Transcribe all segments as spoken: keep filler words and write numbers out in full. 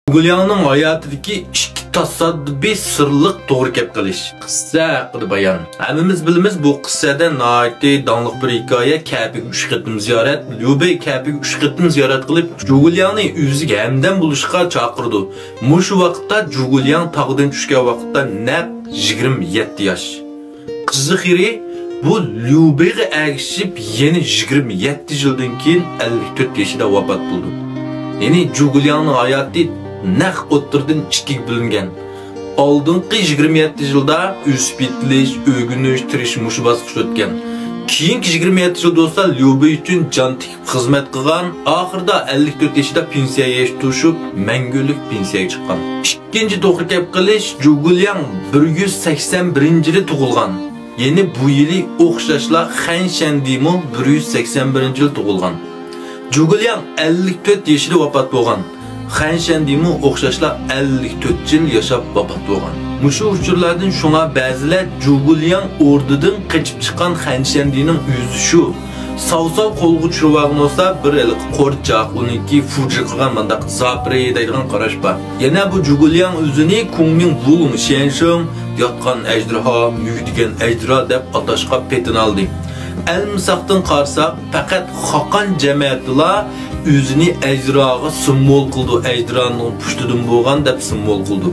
جۇگۇلياڭنىڭ ھاياتىدىكى ئىككى تاسادىپىي سىرلىق توغرا گەپ قىلىش. قىسسە ھەققىدە بايان. ھەممىمىز بىلىمىز، بۇ قىسسەدە ناھايىتى داڭلىق بىر ھېكايە، كەبىگە ئۈچ قېتىم زىيارەت. ليۇ بېي كەبىگە ئۈچ قېتىم زىيارەت قىلىپ، جۇگۇلياڭنى ئۆزىگە ھەمدەم بولۇشقا چاقىرىدۇ. مۇشۇ ۋاقىتتا جۇگۇلياڭ تاغدىن چۈشكەن ۋاقىتتا نەق يىگىرمە يەتتە ياش. قىزىق يېرى، بۇ ليۇ بېيغا ئەگىشىپ يەنە يىگىرمە يەتتە يىلدىن كېيىن ئەللىك تۆت يېشىدا ۋاپات بولىدۇ. يەنى جۇگۇلياڭنىڭ ھاياتى نەق ئوتتۇرىدىن ئىككىگە بۆلۈنگەن. ئالدىنقى يىگىرمە يەتتە يىلدا ئۆسۈپ يېتىلىش، ئۆگىنىش، تىرىشىش مۇشۇ باسقۇچ ئۆتكەن. كېيىنكى يىگىرمە يەتتە يىلدا بولسا ليۇ بېي ئۈچۈن جان تىكىپ خىزمەت قىلغان، ئاخىرىدا ئەللىك تۆت يېشىدا پېنسىيە يېشى توشۇپ، مەڭگۈلۈك پېنسىيەگە چىققان. ئىككىنچى توغرا گەپ قىلىش، جۇگۇلياڭ بىر يۈز سەكسەن بىرىنچى يىلى تۇغۇلغان. يەنى بۇ يىلى ئوخشاشلا خەن شەندىمۇ بىر يۈز سەكسەن بىرىنچى يىلى تۇغۇلغان. جۇگۇلياڭ ئەللىك تۆت يېشىدا ۋاپات بولغان. خەن شەندىمۇ ئوخشاشلا ئەللىك تۆت يىل ياشاپ ۋاپات بولغان. مۇشۇ ئۇچۇرلاردىن شۇڭا بەزىلەر جۇگۇلياڭ ئوردىدىن قېچىپ چىققان خەن شەندىنىڭ ئۆزى شۇ. ساۋساۋ قولغا چۈشۈرۈۋالغان بولسا، بىر ھېلىقى قورچاق، ئۇنىڭكى فۇجى قىلغان مانداق زاپىرى دەيدىغان قاراش بار. يەنە بۇ جۇگۇلياڭ ئۆزىنى كۇڭمىڭ ۋۇلۇڭ شيەنشىڭ، ياتقان ئەجدىھا، مۈگدىگەن ئەجدىھا دەپ ئاتاشقا پېتىنالدى. ئەلمىساقتىن قارىساق، پەقەت خاقان جەمەتىلا ئۆزىنى ئەجدىھاغا سىمۋول قىلىدۇ، ئەجدىھانىڭ پۇشتىدىن بولغان دەپ سىمۋول قىلىدۇ.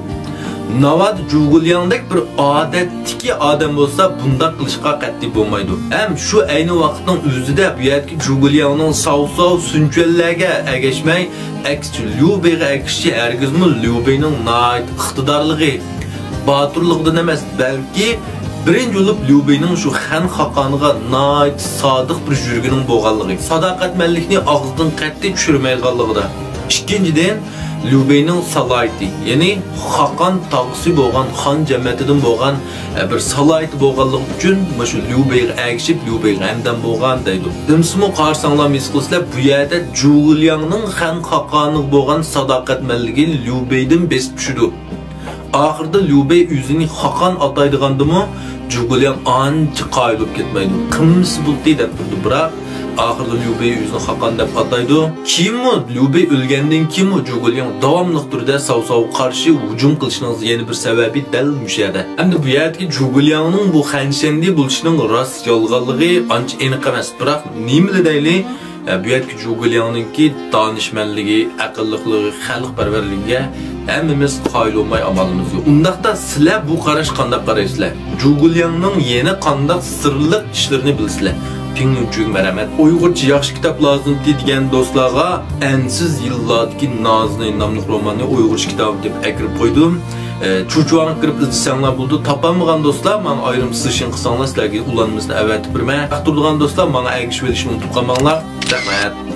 ناۋادا جۇگۇلياڭدەك بىر ئادەتتىكى ئادەم بولسا، بۇنداق قىلىشقا قەتئىي بولمايدۇ. ھەم شۇ ئەينى ۋاقىتنىڭ ئۆزىدە بۇ يەردىكى جۇگۇلياڭنىڭ ساۋساۋ سۈنچۈەنلەرگە ئەگەشمەي، ئەكسىچە ليۇ بېيغا ئەگىشىشى ھەرگىزمۇ ليۇ بېينىڭ ناھايىتى ئىقتىدارلىقى، باتۇرلۇقىدىن ئەمەس، بەلكى بىرىنچى بولۇپ ليۇ بېينىڭ شۇ خەن خاقانىغا ناھايىتى سادىق بىر يۈرىكىنىڭ بولغانلىقى، ساداقەتمەنلىكنى ئاغزىدىن قەتئىي چۈشۈرمەيدىغانلىقىدا. ئىككىنچىدىن، ليۇ بېينىڭ سالاھىيىتى، يەنى خاقان تاغىسى بولغان، خان جەمەتىدىن بولغان، ئە، بىر سالاھىيىتى بولغانلىقى ئۈچۈن مۇشۇ ليۇ بېيغا ئەگىشىپ، ليۇ بېيغا ھەمدەم بولغان دەيدۇ. ئەمسىمۇ قارىساڭلار ھېس قىلىسىلەر، بۇ يەردە جۇگۇلياڭنىڭ خەن خاقانىغا بولغان ساداقەتمەنلىكى ليۇ بېيدىن بېسىپ چۈشىدۇ. ئاخىرىدا ليۇ بېي ئۆزىنى خاقان ئاتايدىغاندىمۇ، جۇگۇلياڭ ئانچە قايىل بولۇپ كەتمەيدۇ. قىممىسى بولدى دەپ تۇرىدۇ، بىراق ئاخىرىدا ليۇ بېي ئۆزىنى خاقان دەپ ئاتايدۇ. كېيىنمۇ ليۇ بېي ئۆلگەندىن كېيىنمۇ جۇگۇلياڭ داۋاملىق تۈردە ساۋساۋغا قارشى ھۇجۇم قىلىشنىڭ يەنە بىر سەۋەبى دەل مۇشۇ يەردە. ئەمدى بۇ يەردىكى جۇگۇلياڭنىڭ بۇ خەنشەندى بولۇشىنىڭ راست يالغانلىقى ئانچە ئېنىق ئەمەس، بىراق نېمىلا دەيلى، ئە، بۇ يەردىكى جۇگۇلياڭنىڭكى دانىشمەنلىكى، ئەقىللىقلىقى، خەلقپەرۋەرلىكىگە ھەممىمىز قايىل بولماي ئامالىمىز يوق. ئۇنداقتا سىلەر بۇ قاراشقا قانداق قارايسىلەر؟ جۇگۇلياڭنىڭ يەنە قانداق سىرلىق ئىشلىرىنى بىلىسىلەر؟ پىڭلۈنچۈگە مەرھەمەت. ئۇيغۇرچە ياخشى كىتاب لازىمتى دېگەن دوستلارغا ئەنسىز يىللاردىكى نازىنى ناملىق روماننى ئۇيغۇرچە كىتابى دەپ ئەكىرىپ قويدۇم. ئە، چۇچۇۋاڭغا كىرىپ ئىزدىسەڭلار بولىدۇ. تاپالمىغان دوستلار ماڭا ئايرىم سىشىڭ قىلساڭلار، سىلەرگە ئۇلانمىسىنى ئەۋەتىپ بېرىمەن. ياقتۇرىدىغان دوستلار ماڭا ئەگىشىۋېلىشنى ئۇنتۇپ قالماڭلار. رەھمەت.